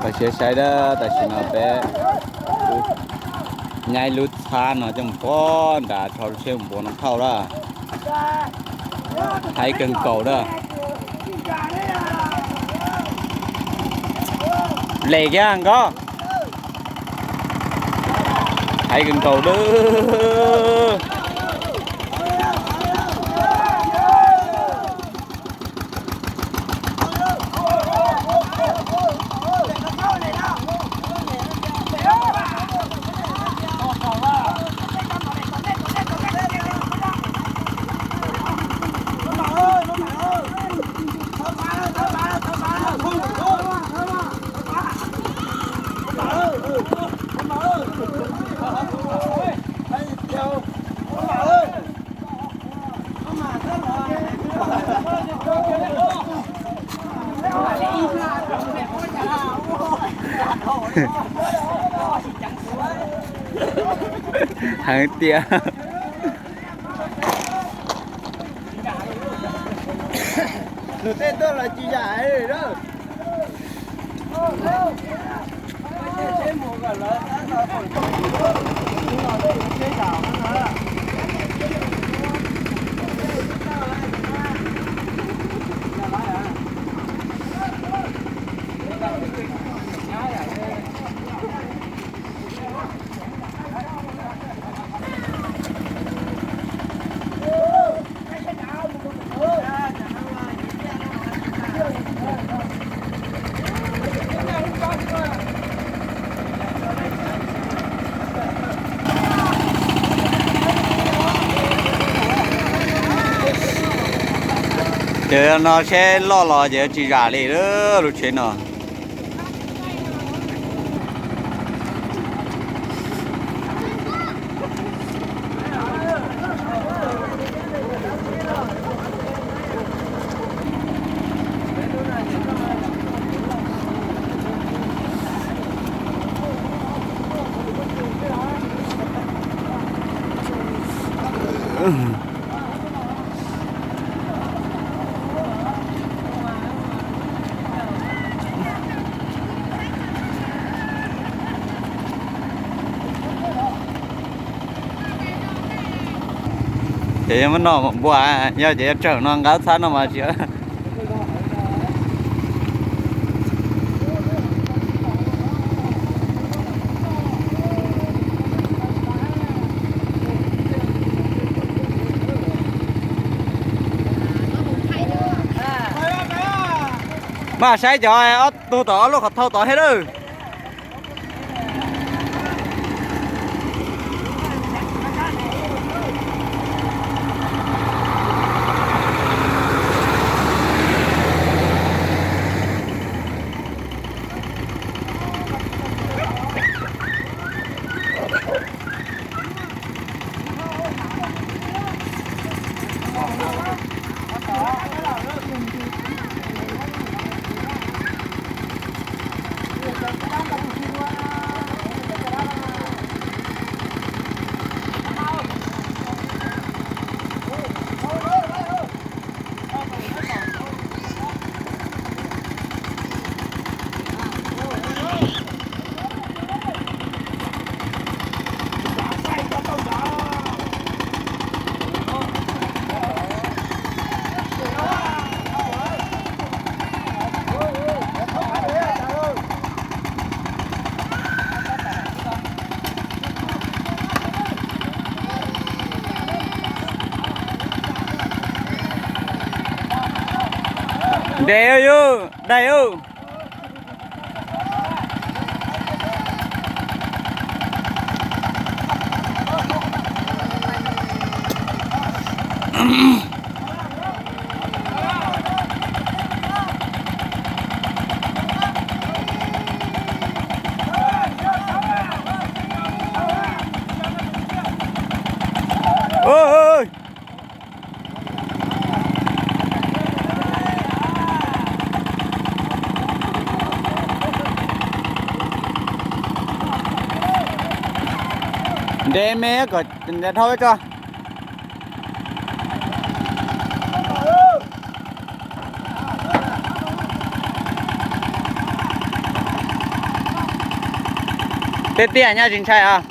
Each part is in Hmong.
Koj siab saib dab, tam sim no peb nyaib lub txhab no coj mus pov nram tso lub tsheb npuav no thauj dab. Haib kawg nkaus dab. Lem kiag nkauj. Haib kawg nkaus dab. Heev tiag. Luag tej tuaj los tsis zam li na. Ces no seb loj los ces tsis zam li lub tsheb no. Ces yog muab no npua, yog ces yuav tsawm no nqa txhab no mas tsis. Mas saib cov ob tug tom ob lub qhov thau tod thiab lawm. Ntev yus, daig yus. Ntev me kom dhau tso. Tiaj tiaj nyob tsis ntshai os.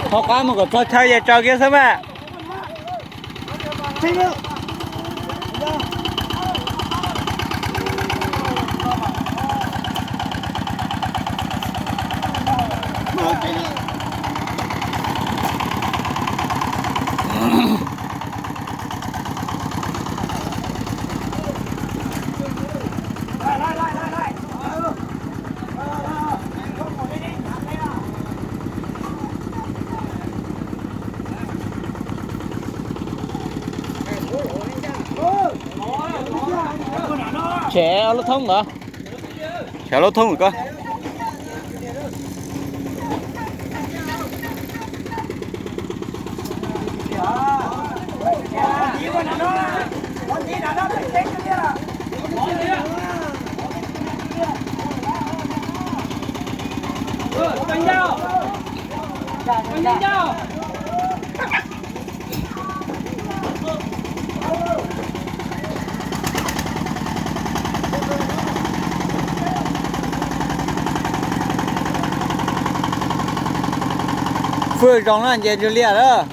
Thaub qab mus kom txog chaw ces tsaws kiag xwb mas. Tshem lub thoob ntawd. Tshem lub thoob ko. Fwj zoo na, nce ntsuj liaj lawm.